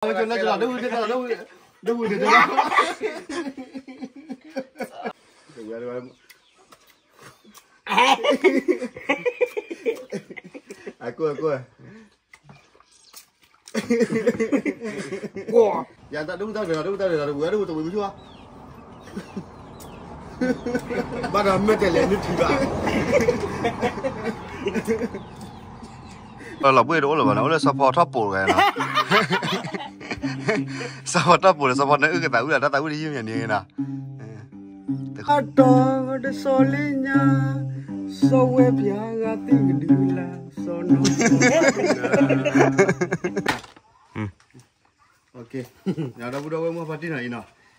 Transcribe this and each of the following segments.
ဝဲကၠိလၢကၠိလီၤ ဒိၣ်ဝူဒိၣ်ဝူဒိၣ်ဝူဒိၣ်ဝူဒိၣ်ဝူ အကိၢ်အကိၢ် ယၤတၢ်ဒိၣ်တၢ်ဂ့ၤလီၤ ဒိၣ်တၢ်ဂ့ၤလီၤ တဝံၤဒိၣ်တဝံၤမဆူၣ်ဘၣ် ဘၣ်ဒီးမ့ၢ်တဲလဲၤနုာ်ထံဘၣ် လီၤဘှ့ၣ်တအိၣ်လၢၤဘၣ်နီၤ အိၣ်လၢစီၤဖီထီၣ်ပိာ်တဂၤနီၤ စီၤဖီထီၣ်ပိာ်ဒီး စီၤဖီနအုၣ်ကသးဝံၣ်လီၤ တၢ်သးဝံၣ်တယုၢ်မံၤန့ၣ်နီၤ အတီၢ်ဒီးစီၤလ့ညါ စီၤဝဲပၠးဂၤသံကဒုလၢစီၤနီၤ ဒီပုၢ်ဒီဝဲၢ်မုၣ်ဖါတံၢ်နီၤအံၤ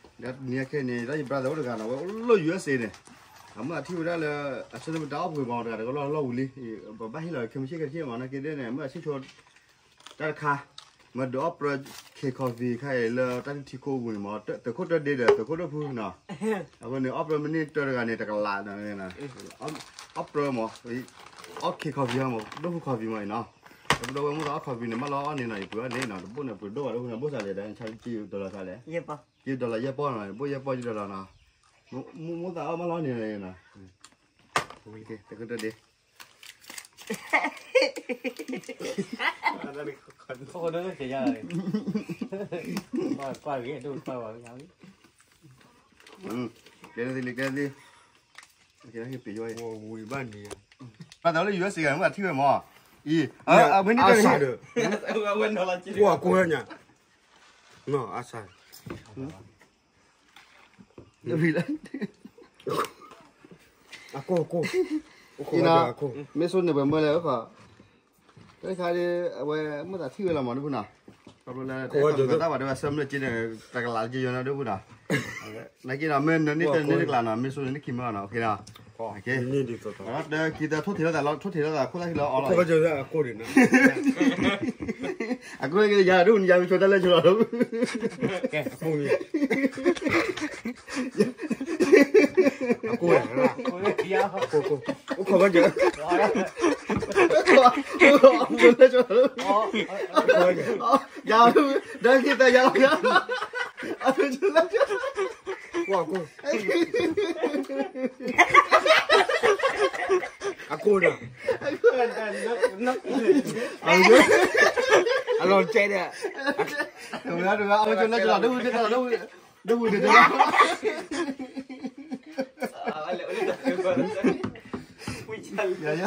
နီၤ, ဒီးနံၤခဲအံၤန့ၣ် ဒီးယbrotherအိၣ်တဂၤနီၤ ဝဲအိၣ်လၢUSAန့ၣ်, အမ့ၢ်အထံၣ်ဝဲဒၣ်လၢ အဆၢမတၤအီၣ်ပှ့ၤမီၤတဂၤတကလီၢ်လီၢ်ဝံၤလံ, ပဘၣ်ဟ့ၣ်လီၤခဲမုၢ်ဆ့ၣ်ခဲဆ့မီၤ နာ်က့ဒ်န့ၣ် မ့ၢ်အဆ့ၣ်ဆိ တၢ်တခါ, မ့ၢ်ဒုးအီၣ်ပြၢ K coffee ခါအံၤလၢတၢ်ထံၣ်ခိၣ်အပူၤန့ၣ်မီၤ သုးခိၣ်တၢဒ့ဒီးသုးခိၣ်ဒိၣ်ဖုနီၤ, အဃိန့ၣ် အီၣ်ပြၢမ့ၢ်န့ၢ်တၢတဂၤန့ၣ် တကလးနီၤ, အီၣ်ပြၢမီၤ, အီၣ် K coffee မီၤ ဒိၣ်ဖု coffee မီၤအံၤနီၤ, ဒီပုၢ်ဒီဝဲၢ်မုၣ်သးအီၣ် coffee န့ၣ် မ့ၢ်လီၤအီၣ်န့ၣ်နီၤ ယပှ့ၤအီၣ်န့ၣ်နီၤ တဘိၣ်န့ၣ်ပှ့ၤဒိၣ်ဘၣ်ဒိၣ်ဖုနီၤ ဘိၣ်စးလဲၣ်ဒီး ဆါက့ dollar စးလဲၣ်, က့ dollar ယဲၢ်ပီၢ်နီၤ ဘိၣ်ယဲၢ်ပီၢ်က့ dollar နီၤ, မုၢ်သးအီၣ်မ့ၢ်လီၤန့ၣ်နီၤ, သုးခိၣ်တၢဒ့ ကဲသ့လံ ကဲသ့လံ, ဝံၤဘၣ်န့ၣ်, ဘၣ်သးလၢ USA ဂၤမ့ၢ်ထံၣ်ဝဲမီၤ, အံၤ, အမ့ၢ်န့ၣ်တၢ်ဒီး, ကွၢ်ကိၢ်ညါ, အါစၢ် အကိၢ်ကိၢ်, မ့ၢ်ဆိန့ၣ်ပှဲၤမၢလဲၣ်, တခါဒ် အဝဲမ့ၢ်သးထံၣ်ဝဲလီၤမီၤ ဒုးဖုနီၤ, ခီဖျိလၢ တၢ်ဘၣ်ဒိဝဲဆၢမုၢ်လၢက့န့ၣ် တကလးက့ယီၤနီၤ ဒုးဖုနီၤ, နာ်က့နီၤ မ့ၢ်နန့ၢ်တန့ၢ်တကလးနီၤ မ့ၢ်ဆိန့ၣ်နခ့မၢ်နီၤ OKနီၤ, ဒီးခံသၢထိၣ်ထံၣ်လိာ်သးလီၤ ထိၣ်ထံၣ်လိာ်သးခိၣ်သၣ်ခံလီၤအီလီၤ, အကိၢ်က့ယၤဒုး ယၤမ့ၢ်ဆိတၢ်လၢဆိလီၤ အကိၢ်, အိၣ်ခိးဘၣ်ကၢ, ယၤ, ဒီးက့ၤသးယၤလီၤ, အကိၢ်, အကိၢ်ဒီး, အလီၤတဲဒီး, တဂၤတဂၤ အဝဲဆိလၢဆိလီၤ ဒိၣ်ဝူဒိၣ်လီၤ ဒိၣ်ဝူဒိၣ်လီၤ ယၤယၤ,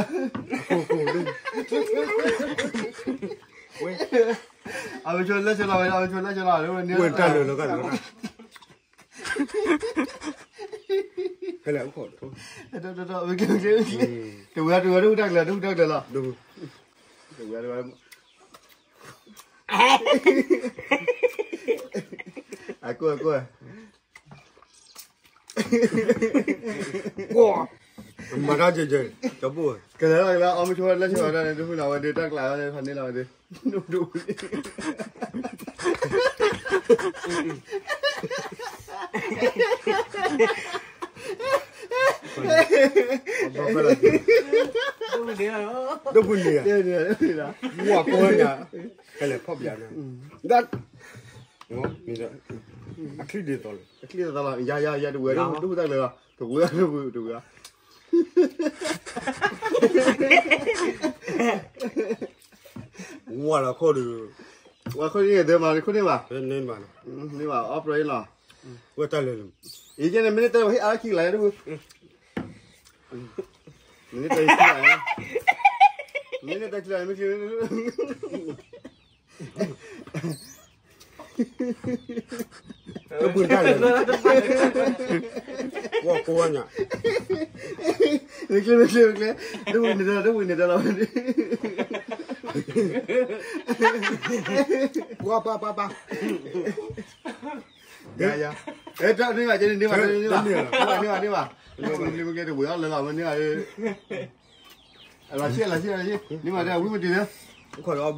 အဝဲဆိလၢဆိလီၤ အဝဲဆိလၢဆိလီၤ ဝဲတၢ်လၢာ်လီၤကၢ်လၢာ်လီၤ ဖဲလဲၣ်အိၣ်ခိး, တဝဲတဝဲ ဒိၣ်တၢ်ကျဲၤ ဒိၣ်တၢ်ကျဲၤလီၤ, တဝဲတဝဲ, အကိၢ်အကိၢ်, မၤတၢ်ကဲကဲ, ကလဲၤလီၤကလဲၤလီၤ အီၣ်မ့ၢ်ဆိလၢဆိလီၤ ဒိၣ်ဖုနီၤ ဝဲဒုးတၢ်ကျးဝဲဖးန့ၢ်လီၤဝဲဒုး ဒိၣ်ပူၤန့ၣ်ဧါ, ဝၤကိးဝဲန့ၣ်, ကလဲၤဖီၣ်ပျါန့ၣ်, ဒၣ်, အချံဒ်သိးလီၤ, အချံဒ်သိးလီၤ ယၤယၤယၤ တဝဲ ဒိၣ်ပူၤတၢ်ကျဲၤလီၤ တဝဲ ဒိၣ်ပူၤတဝဲ ဝၤလီၤခိၣ်ဒီး, ဝၤခိၣ်န့ၣ်သ့မး ခိၣ်န့ၢ်ဘၣ်, န့ၢ်ဘၣ် အီၣ်ပြၢအံၤလီၤ, ဝဲတၢ်လၢာ်လီၤ, အံၤကဲန့ၣ် မ့ၢ်န့ၢ်တၢ်ဝဲဟ့ၣ်အါခံကလးယၤဒိၣ်ပူၤ, မ့ၢ်န့ၢ်တၢ်ဟ့ၣ်ခံကလး, မ့ၢ်န့ၢ်တၢ်ခံကလး မ့ၢ်ခံ တဘုၣ်တၢ်လဲၣ်, ဝီကိးဝဲညါ, မ့ၢ်ကျဲ မ့ၢ်ကျဲ မ့ၢ်ကျဲ, တဘုၣ်န့ၣ်တၢ်လီၤ တဘုၣ်န့ၣ်တၢ်လီၤ, ပှၤပှၤပှၤပှၤ, ယၤယၤ, တၢ်န့ၢ်ဘၣ် ကဲန့ၣ်န့ၢ်ဘၣ် တၢ်န့ၢ်ဘၣ် န့ၢ်ဘၣ် န့ၢ်ဘၣ်, မ့ၢ်ကျဲ မ့ၢ်ကျဲ တဝဲအီၣ်လၢလီၤ မ့ၢ်န့ၢ်ဘၣ် အလီၤဆံ အလီၤဆံ အလီၤဆံ န့ၢ်မး တၢ်ဝံမတံၤလၢ ခီၣ်ဒီးအဘျီခီၣ်သ့ လီၤ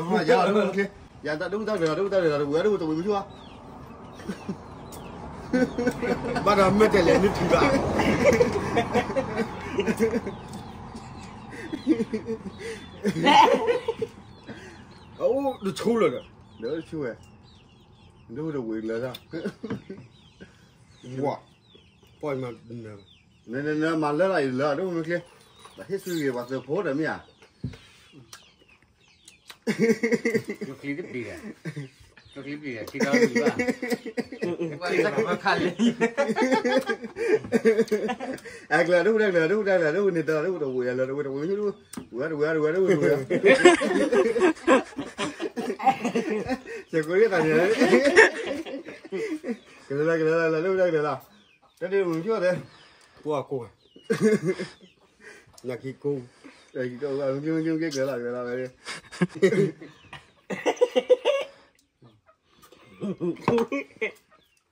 မး ယၤလီၤ ယၤတၢ်ဒိၣ်တၢ်ကျဲၤလီၤ ဒိၣ်တၢ်ကျဲၤလီၤ တဝံၤဒိၣ်တဝံၤမဆူၣ်ဘၣ် ဘၣ်ဒီးမ့ၢ်တဲလဲၤနုာ်ထံဘၣ် အအိၣ်တဆူလီၤဒီး ဆူဝဲ, ဒိၣ်တဝံၤလၢာ်, ဝါ, ပီၢ်မၤ, နနမၤလၢလီၤအံၤလၢာ် ဒိၣ်မုၢ်ချ့, ဒီးဟ့ၣ်ဆူဂ့ၤပှၤသၢဖိဒီးမ့ၢ်ဧါ, ကျိချံတပျံၤ, ကျိချံပျံၤ, ထံကီၢ်ပျံၤဘၣ်, ခါလံ, အကျၢၤ ဒိၣ်တကျၢၤ ဒိၣ်တကျၢၤ ဒိၣ်န့ၣ်တၢ် ဒိၣ်တဝံၤလၢာ် တဝံၤတဝံၤ ဝဲတဝံၤ ဝဲတဝံၤ ကဲကိးတၢ်န့ၣ်, ကလဲၤလီၤ ကလဲၤလီၤ လၢဒိၣ်ကလဲၤလီၤ, တၢ်ဒ့မုၢ်ကၠိၣ်သဲ, ပှၤကိး, နၤက့ၤကိး, က့ၤကလဲၤလီၤ ကလဲၤလီၤ, ကလဲၤလီၤ န့ၣ်က့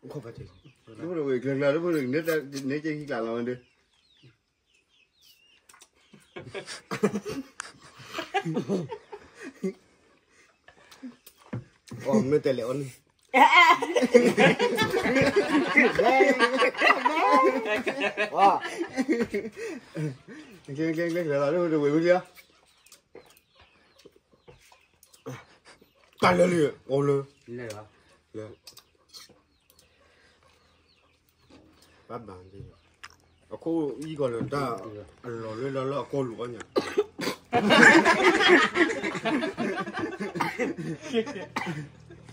ၤခံကျးလီၤဝဲဒၣ် အီၣ်မ့ၢ်တဲလဲၣ်အီၣ်န့ၣ်, တၢ်လၢလံ, အိၣ်လၢ, လၢ, ဘၣ်ဘၣ်, အခိၣ်အံၤကီးလၢတၢ်အလီၤလၢလၢလၢအကိၢ်လူၤအီၣ်ညါ,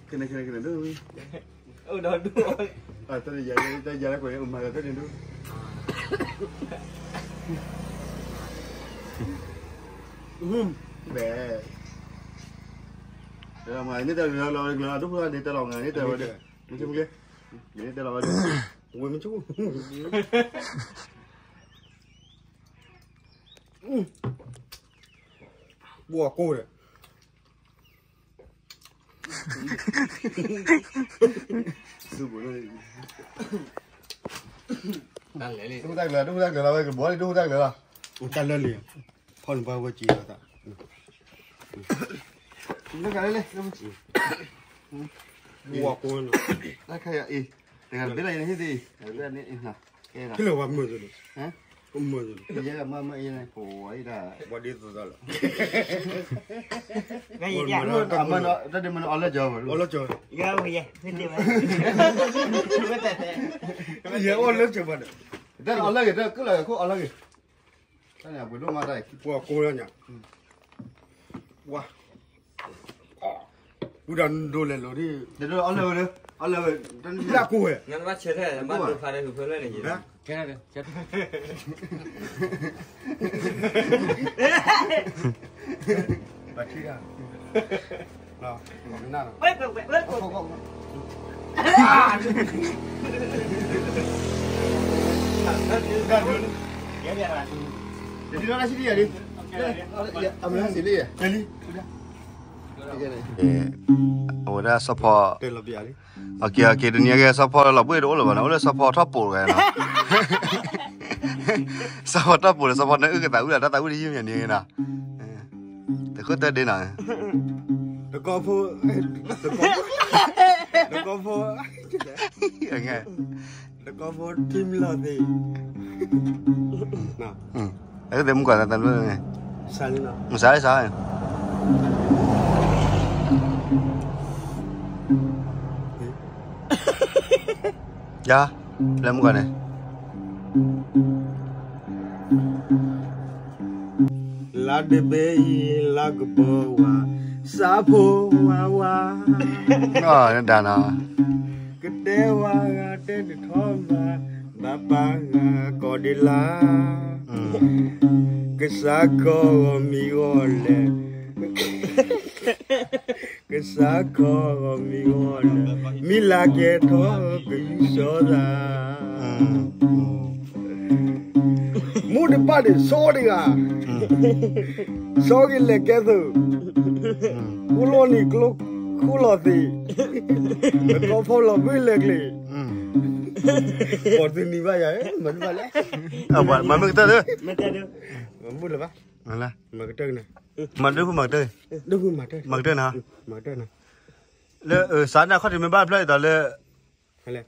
ကနၣ်ကနၣ်ကနၣ်ဒိၣ်, အိၣ်ဒီးဒိၣ်, တၢ်ယၤလၢကွဲးမၤလၢတၢ်န့ၣ်ဒိၣ်, ဘဲ မၤန့ၢ်တၢ်လီၤလီၤ ဒိၣ်ဖုန့ၣ်တဲလီၤ မၤန့ၢ်တၢ်ဝဲဒၣ်, မ့ၢ်မ့ၢ်ကဲ, မ့ၢ်တဲလီၤဝဲဒၣ်, ဝဲမ့ၢ်ဆူၣ်, ပှၤကိးဒီး ဒိၣ်တၢ်ကျၢၤ ဒိၣ်တၢ်ကျၢၤလီၤ ဝဲကဘီလံ ဒိၣ်တၢ်ကျၢၤလီၤ, တၢ်လၢလံ, ဖီၣ်န့ၢ်ဘၣ်ဝဲက့ၤလီၤသး, လၢကလဲၣ်, ပှၤကိးနီၤ, တၢ်ခါအံၤ, တဂၤတဘ့ၣ်လၢယန့ၣ်ဟ့ၣ်သ့, တဂၤတဘ့ၣ်န့ၣ်, ဖဲလၢပှၤမုာ်သ့ၣ်, ပှၤမုာ်သ့ၣ်, ယဲဒၣ်မ့ၢ်မ့ၢ်ယဲန့ၣ် ပဝဲဒၣ်, ပှၤဒ်သိးသိးလီၤ, တၢ်ဒ်မ့ၢ်အီၣ်လၢကၠီဘၣ်, အီၣ်လၢကၠီ, ယဲအီၣ်လၢကၠီဘၣ်ဒီး, တၢ်အီၣ်လၢဂ့ၤ တၢ်ကလၢာ်ခိၣ်အီၣ်လၢဂ့ၤ, တၢ်န့ၣ် အပှ့ၤဒိၣ်မးတၢ်အံၤ, ပှၤကိးလီၤညါ, ဝါ ဝံဒၣ်ဒိလဲၤလိာ်ဒ်, အီၣ်လၢဝဲ, အီၣ်လၢဝဲ, တၢ်ကိးဝဲ, ဘၣ်ထံၣ်တၢ်, အဝဲဒၣ်ဆီဖီ, တနံၤအကဲ ဆီဖီလီၤဘှ့ၣ်တအိၣ်လၢၤဘၣ်နီၤ အိၣ်လၢဆီဖီထီၣ်ပိာ်တဂၤနီၤ, ဆီဖီထီၣ်ပိာ်ဒီး ဆီဖီနအုၣ်ကသးဝံၣ်လီၤ တၢ်သးဝံၣ်တယုၢ်မံၤန့ၣ်နီၤ, တဃုတၢ်ဒ့နီၤ, တကီၢ်ဖိ, တကီၢ်ဖိ, တကီၢ်ဖိထံမလီၤသ့ၣ်, အသ့ၣ်မုၢ်ကွၢ်သးသး, မုၢ်စးလၢစး, ယၤ, လၢမုၢ်ကွၢ်န့ၣ် လါတဘ့ၣ်အံၤ လါကပီၤဝါ, စးဖိဝါဝါ, ဒၣ်နီၤ, ကတဲဝါဂၤတဲတထီမး, ဘၣ်ပာ်ဂၤကီၢ်ဒ့လါ, ကစးခီဂီၤမံဂီၤလဲၣ်, ကစးခီဂီၤမံဂီၤလဲၣ်, မံလၢကဲထီၣ်ကယူၢ်စီသး မူတပၣ်န့ၣ် စီတဂၤ, စီက့ၤလဲၤကဲသုး, ကူလီၤနံၤကျိခူလီၤသ့, ကီၢ်ဖီလီၤဘှ့ၣ်လဲၤကျ့ၤ, ပှၤသုနံၤဘၣ်ယၤ, မၤတဘၣ်လဲၣ်, မၤမုၢ်ကတၢၢ်, မၤမုၢ်လၢၤဘၣ်, မၤကတၢၢ်, မၤဒုးဖုမၤကတၢၢ်, မၤကတၢၢ်နၤ, လၢစးန့ၣ်အခီၣ်ထံးမ့ၢ်ဘၣ်ဖျၢၣ်အံၤဒီးလၢ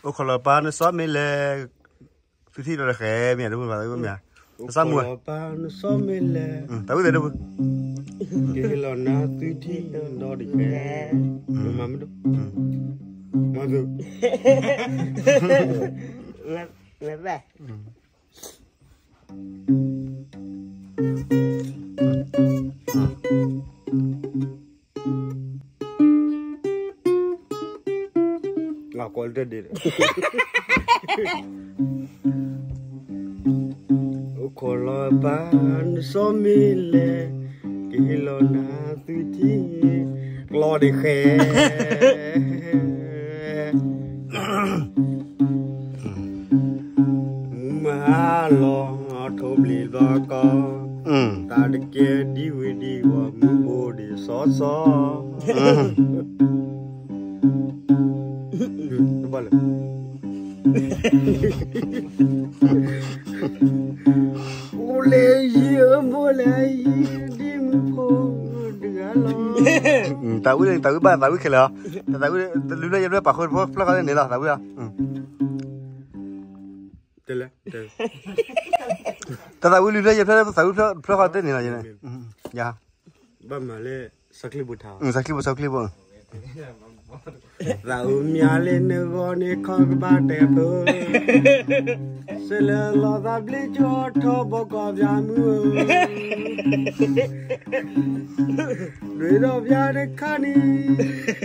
အိၣ်ခိးလီၤပၢ်နစီမ့ၢ်လဲၣ်, သုထံၣ်ဒီးတဃဲမ့ၢ်ဧါ, တမ့ၢ်ဘၣ်မ့ၢ်ဧါ, နစီမူဧါ, တၢ်ဝံၣ်သ့ၣ်ဒိၣ်ဖု ကဟ့ၣ်လီၤနၤသုထံၣ်ဒီးတကဲ, မၤမဒိၣ်, မၤသု, ကွၢ်လၢတၢ်ဒ့ၣ်ဒီး အိၣ်ခိးလီၤပၢ်နစီမ့ၢ်လဲၣ်, ကဟ့ၣ်လီၤနၤသုထံၣ်, ကျီတဃဲ, မုၢ်မဟါလီၤ ထိၣ်ဘျံးဘျီကီ, တၢ်တကဲဒ်ဝံၤဒ်ဝီၤ မုၢ်ဘိဒ်စီစီ, တဘၣ်လၢ အိၣ်လၢယံၤ အိၣ်ဘိလၢယံၤဒ်မုၢ်ဖိတဂၤလီၤ. တၢ်ဝံၣ်လၢ တၢ်ဝံၣ်ဘၣ် တၢ်ဝံၣ်ခဲလၢာ်လီၤ. တၢ်သးဝံၣ် တလုၢ်လၢယဖျၢၣ်ပာ်ဃုာ်တဖျၢၣ်ဃီန့ၣ်လီၤ တၢ်ဝံၣ်လီၤ. တၢ်သးဝံၣ်လုၢ်လၢယဖျၢၣ် သးဝံၣ်ဖျၢၣ်ဃီတန့ၣ်လီၤ. ဘၣ်မၤလၢ စီၤချံဘိထါ စီၤချံဘိ စီၤချံဘိ သးအုးမၠါလၢနဂီၢ်န့ၣ် ခီကဘၣ်တဲဖု, စဲးလၢလီၤသးဘျ့ကၠီထီၣ်ဘီကီၢ်ပၠးမုၢ်ဧၢ, ဒွဲၣ်ဒီးပၠးတခါနံၣ်,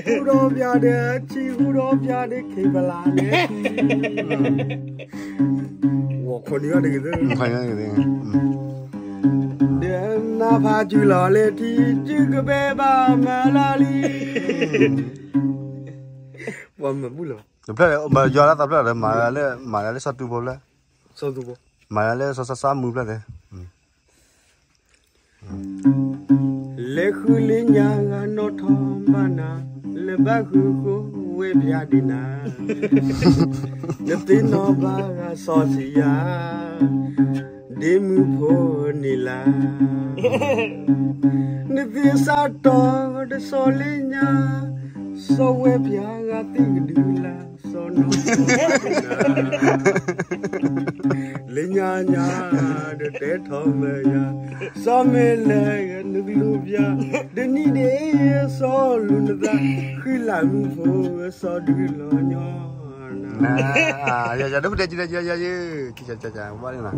ဃူဒီးပၠးဒီးဆံ, ဃူဒီးပၠးဒီးခ့ပလးန့ၣ်, ဝီၤခီနံၣ်အီၤတဂ့ၤသၢ, ဒီးနဖးစုလီၤလၢထံ စုကဘဲဘၣ်မၤလၢလံ. ပှၤမၤဘူၣ်လီၤ, တဖျၢၣ် မၤယွၤလၢသးဖျၢၣ်ဒီး မၤလၢ မၤလၢလၢစီၤတူဖိဖျၢၣ်, စီၤတူဖိ, မၤလၢလၢစီၤစၢ်စၢ်မူဖျၢၣ်သ့ၣ် လဲၤဃုလၢညါဂၤနီၣ်ထီၣ်ဘၣ်နၤ, လဲၤဘၣ်ဃုဃုဝဲပၠးဒံးနၤ, နသ့ၣ်နီၣ်ဘၣ်ဂၤစီၤစံယၤ, ဒ့မုၣ်ဖိန့ၣ်လၢ, နသ့ၣ်စးတီၢ်တစီၤလၢညါ, စီၤဝဲပၠးဂၤသ့ၣ်ကဒုလၢ စီၤနီၢ်, လၢညါညါ ဒီးတဲထီၣ်မ့ၢ်ယၤ, စီၤမ့ၢ်လဲၤနကလူၤပၠး, တနံၣ်ဒ့ၣ်စီၤလူၤနသး, ဃံလၤမုၣ်ဖိစီၤဒုလီၤညီနၤ, ယဒိၣ်ဖုတဲကံတဲကံယၤယၤယၤ, ကံကံကံကံ ဘၣ်လၢနၤ